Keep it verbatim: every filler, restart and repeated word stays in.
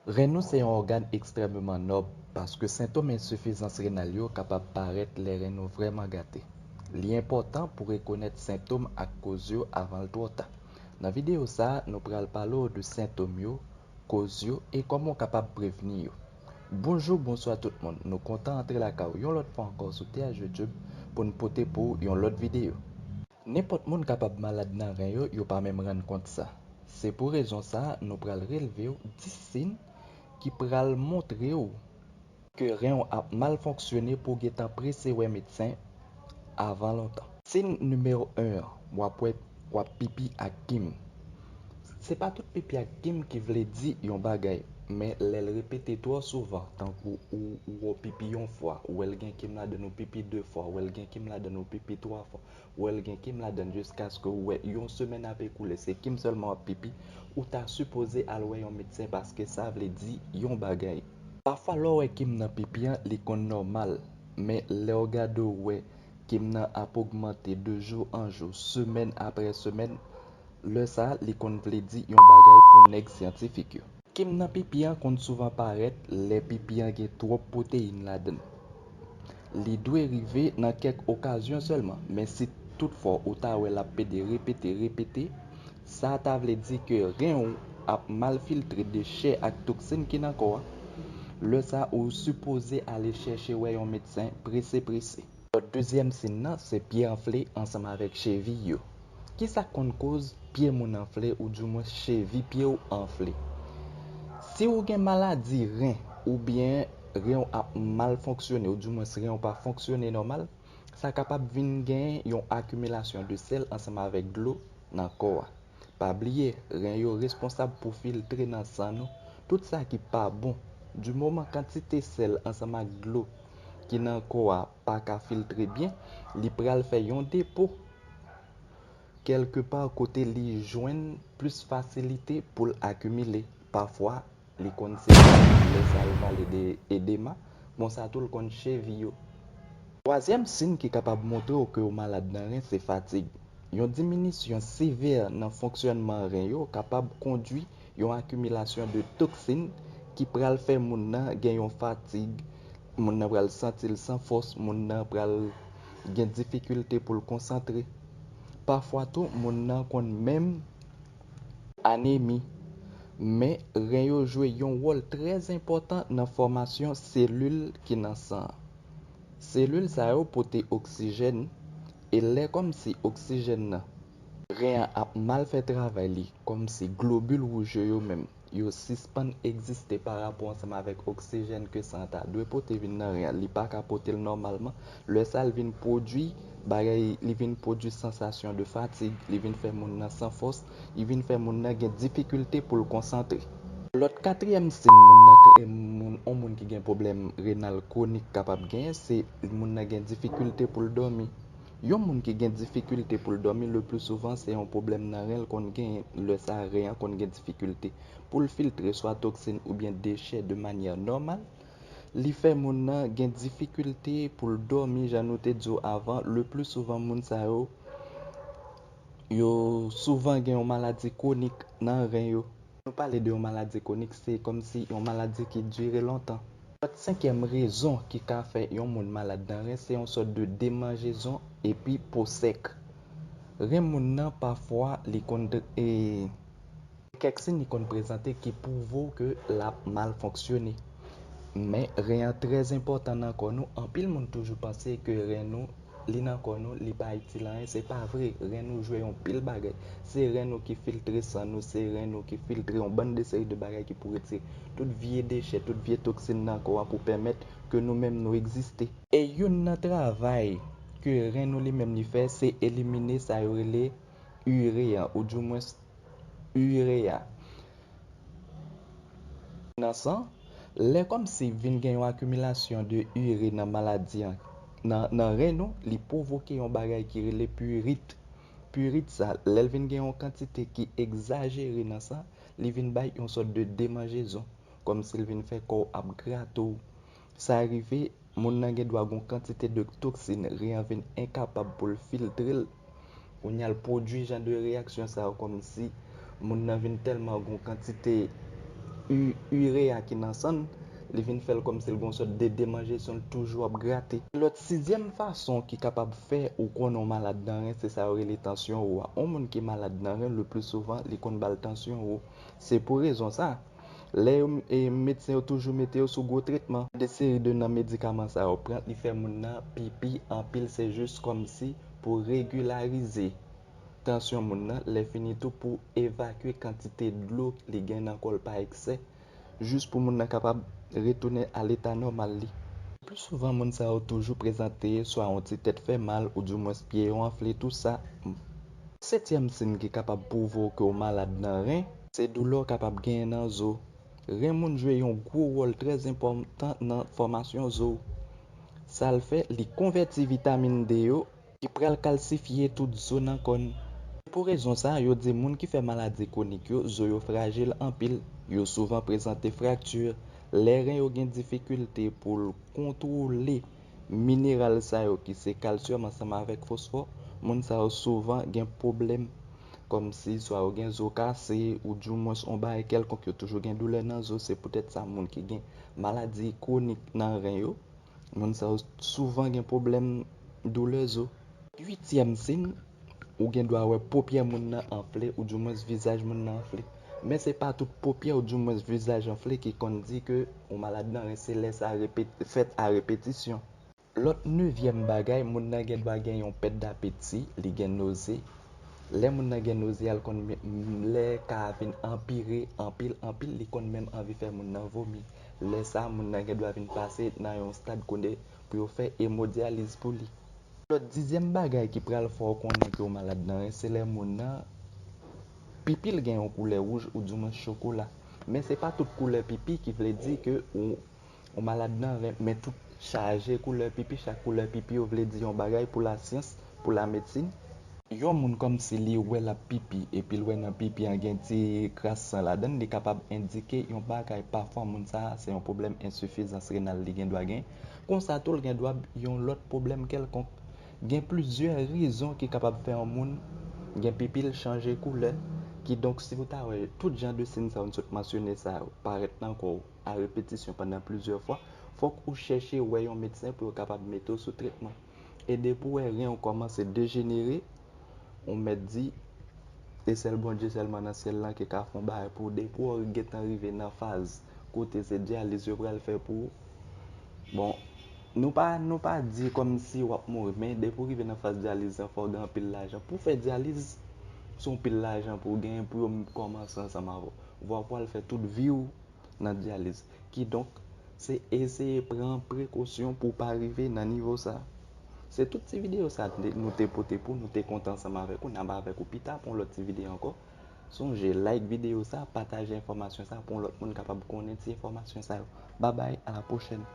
Ren nou se yon ògàn ekstrèmeman nòb, paske sentòm ensifizans renal yo kapab parèt lè ren nou vrèman gate. Li enpòtan pou rekonèt sentòm ak koz yo avan l twò ta. Nan videyo sa a, nou pral pale w de sentòm yo, koz yo, e kòman w kapab prevni yo. Bonjou, bonswa tout moun. Nou kontan antre lakay ou yon lòt fwa ankò sou T H YouTube pou n pote pou w yon lòt videyo. Nenpòt moun kapab malad nan ren yo, yo pa menm rann kont sa. Se pou rezon sa a, nou pral relve w dis siy ki pral montre w ke ren w ap mal fonksyone pou w gentan prese wè medsen avan lontan. Siy nimewo en an, w ap wè w ap pipi ak kim. Se pa tout pipi ak kim ki vle di yon bagay, men lè l repete twò souvan, tankou ou, ou wè w pipi yon fwa, ou wè l gen kim ladan l, ou pipi de fwa, ou wè l gen kim ladan l, ou pipi twa fwa, ou wè l gen kim ladan l, jiskaske w wè yon semèn ap ekoule, se kim sèlman w ap pipi, ou ta sipoze al wè yon medsen, paske sa vle di yon bagay. Pafwa, lè w wè kim nan pipi an, li konn nòmal, men lè w gade w wè kim nan ap ogmante de jou an jou, semèn apre semèn, lè sa a, li konn vle di yon bagay pou nèg syantifik yo. Kim nan pipi an konn souvan parèt lè pipi an gen twòp pwoteyin ladan l. Li dwe rive nan kèk okazyon sèlman, men si toutfwa ou ta wè l ap pede repete, repete, sa ta vle di ke ren w ap mal filtre dechè ak toksin ki nan kò a. Lè sa a, ou sipoze ale chèche wè yon medsen prese, prese. Lòt dezyèm siy nan, se pye anfle ansanm avèk cheviy yo. Kisa k konn koz pye moun anfle, oudimwens chevi pye w anfle? Si w gen maladi ren, oubyen ren w ap mal fonksyone, oudimwens ren w pa fonksyone nòmal, sa kapab vin gen yon akimilasyon de sèl ansanm avèk dlo nan kò a. Pa bliye, ren yo responsab pou filtre nan san nou tout sa ki pa bon. Di moman kantite sèl ansanm ak dlo ki nan kò a pa ka filtre byen, li pral fè yon depo kèlkepa kote li jwenn plis fasilite pou l akimile. Pafwa, li konn se lè sa yo pale de edema, konsa tou l konn chevi yo. Twazyèm siy ki kapab montre w ke w malad nan ren se fatig. Yon diminisyon sevè nan fonksyònman ren yo kapab kondwi yon akimilasyon de toksin ki pral fè moun nan gen yon fatig, moun nan pral santi l san fòs, moun nan pral gen difikilte pou l konsantre. Pafwa tou, moun nan konn menm anemi. Men, ren yo jwe yon wòl trè enpòtan nan fòmasyon selil ki nan san an. Selil sa yo pote oksijèn, e lè kòmsi oksijèn nan, ren an ap mal fè travay li, kòmsi globil wouj yo, yo menm, yo sispann egziste pa rapò ansanm avèk oksijèn ke san an ta dwe pote vin nan ren an. Li pa ka pote l nòmalman. Lè sa a, l vin pwodui bagay, li vin pwodui sansasyon de fatig, li vin fè moun nan san fòs, li vin fè moun nan gen difikilte pou l konsantre. Lòt katriyèm siy moun nan, moun, yon moun ki gen pwoblèm renal kwonik kapab genyen, se moun nan gen difikilte pou l dòmi. Yon moun ki gen difikilte pou l dòmi, le pli souvan, se yon pwoblèm nan ren l konn genyen. Lè sa a, ren an konn gen difikilte pou l filtre swa toksin oubyen dechè de manyè nòmal. Li fè moun nan gen difikilte pou l dòmi, jan nou te di w avan. Le pli souvan, moun sa yo, yo souvan gen yon maladi kwonik nan ren yo. Nou pale de yon maladi kwonik, se kòmsi yon maladi ki dire lontan. Lòt senkyèm rezon ki ka fè yon moun malad nan ren, se yon sòt de demanjezon epi po sèk. Ren moun nan, pafwa, li konn, e, kèk siy li konn prezante ki pwouve w ke l ap mal fonksyone. Men, ren an trè enpòtan nan kò nou. Anpil moun toujou panse ke ren nou, li nan kò nou, li pa itil anyen. Se pa vre. Ren nou jwe yon pil bagay. Se ren nou ki filtre san nou, se ren nou ki filtre yon bann de seri de bagay ki pou retire tout vye dechè, tout vye toksin nan kò a pou pèmèt ke nou menm nou egziste. E youn nan travay ke ren nou li menm li fè, se elimine sa yo rele ire a, oudimwens ire a nan san. Lè kòmsi vin gen yon akimilasyon de ire nan maladi an, nan, nan ren nou, li pwovoke yon bagay ki rele pirit. Pirit sa, lè l vin gen yon kantite ki egzajere nan san, li vin bay yon sòt de demanjezon, kòmsi l vin fè kò w ap grate w. Sa rive, moun nan gen dwa gen yon kantite de toksin, ren an vin enkapab pou l filtre l. Kounye a l pwodui jan de reyaksyon sa yo, kòmsi moun nan vin tèlman gen yon kantite u- ire a ki nan san l, li vin fè l kòmsi l gen yon sòt de demanjesyon, l toujou ap grate. Lòt sizyèm fason ki kapab fè ou konnen w malad nan ren, se sa yo rele tansyon wo a. Yon moun ki malad nan ren, le pli souvan, li konn ba l tansyon wo. Se pou rezon sa, lè yo, e, medsen yo toujou mete yo sou gwo tretman. De seri de nan medikaman sa yo pran, li fè moun nan pipi anpil, se jis kòmsi pou regilarize tansyon moun nan, lè fini tou pou evakye kantite dlo li gen nan kò l pa eksè, jis pou moun nan kapab retounen a leta nòmal li. Pli souvan, moun sa yo toujou prezante swa yon ti tèt fè mal, oudimwens pye yo anfle, tou sa. Setyèm siy ki kapab pwouve w ke w malad nan ren, se doulè w kapab genyen nan zo. Ren moun jwe yon gwo wòl trè enpòtan nan fòmasyon zo. Sa l fè, li konvèti vitamin D yo ki pral kalsifye tout zo nan kò n. Pou rezon sa, yo di moun ki fè maladi kwonik yo, zo yo frajil anpil. Yo souvan prezante frakti. Lè ren yo gen difikilte pou l kontwole mineral sa yo ki se kalsyòm ansanm avèk fosfò, moun sa yo souvan gen pwoblèm. Kòmsi swa yo gen zo kase, oudimwens yon bagay kèlkonk, yo toujou gen doulè nan zo. Se poutèt sa, moun ki gen maladi kwonik nan ren yo, moun sa yo souvan gen pwoblèm doulè zo. Uityèm siy, ou gen dwa wè popyè moun nan anfle, oudimwens vizaj moun nan anfle. Men se pa tout popyè, oudimwens vizaj anfle, ki konn di ke ou malad nan ren, se lè sa repet- fèt a repetisyon. Lòt nevyèm bagay, moun nan gen dwa gen yon pèt dapeti, li gen noze. Lè moun nan gen noze a, l konn men- lè ka a vin anpire anpil, anpil, li konn menm anvi fè moun nan vomi. Lè sa, moun nan gen dwa vin pase nan yon stad kote pou yo fè emodyaliz pou li. Lòt dizyèm bagay ki pral fè w konnen ke w malad nan ren, se lè moun nan pipi l gen yon koulè wouj oudimwens chokola. Men se pa tout koulè pipi ki vle di ke ou, ou malad nan ren, men tout chaje koulè pipi, chak koulè pipi yo vle di yon bagay pou lasyans, pou lamedsin. Yon moun kòmsi li wè l ap pipi, epi l wè nan pipi an gen ti kras san ladan l, li kapab endike yon bagay. Pafwa, moun sa a, se yon pwoblèm ensifizans renal li gen dwa gen. Konsa tou, l gen dwa yon lòt pwoblèm kèlkonk. Gen plizyè rezon ki kapab fè yon moun gen pipi l chanje koulè. Kidonk, si w ta wè tout jan de siy sa yo n sot mansyone sa yo parèt nan kò w a repetisyon pandan plizyè fwa, fòk ou chèche wè yon medsen pou yo kapab mete w sou tretman. E depi w wè ren w kòmanse dejenere, ou mèt di, e sèl Bondye sèlman nan syèl lan ki ka fè yon bagay pou ou. Depi w gentan rive nan faz kote se dyaliz yo pral fè pou ou. Bon, nou pa, nou pa di kòmsi w ap mouri, men depi w rive nan faz dyaliz lan, fò w gen anpil lajan. Pou w fè dyaliz, se yon pil lajan pou w genyen pou yo kòmanse ansanm avè w. Vwa w pral fè tout vi w nan dyaliz. Kidonk, se eseye pran prekosyon pou w pa rive nan nivo sa. Se tout ti videyo sa te- nou te pote pou nou, te kontan ansanm avèk ou, n ap avèk ou pita pou yon lòt ti videyo ankò. Sonje, like videyo sa, pataje enfòmasyon sa pou yon lòt moun kapab konnen ti enfòmasyon sa yo. Babay, a la pwochèn.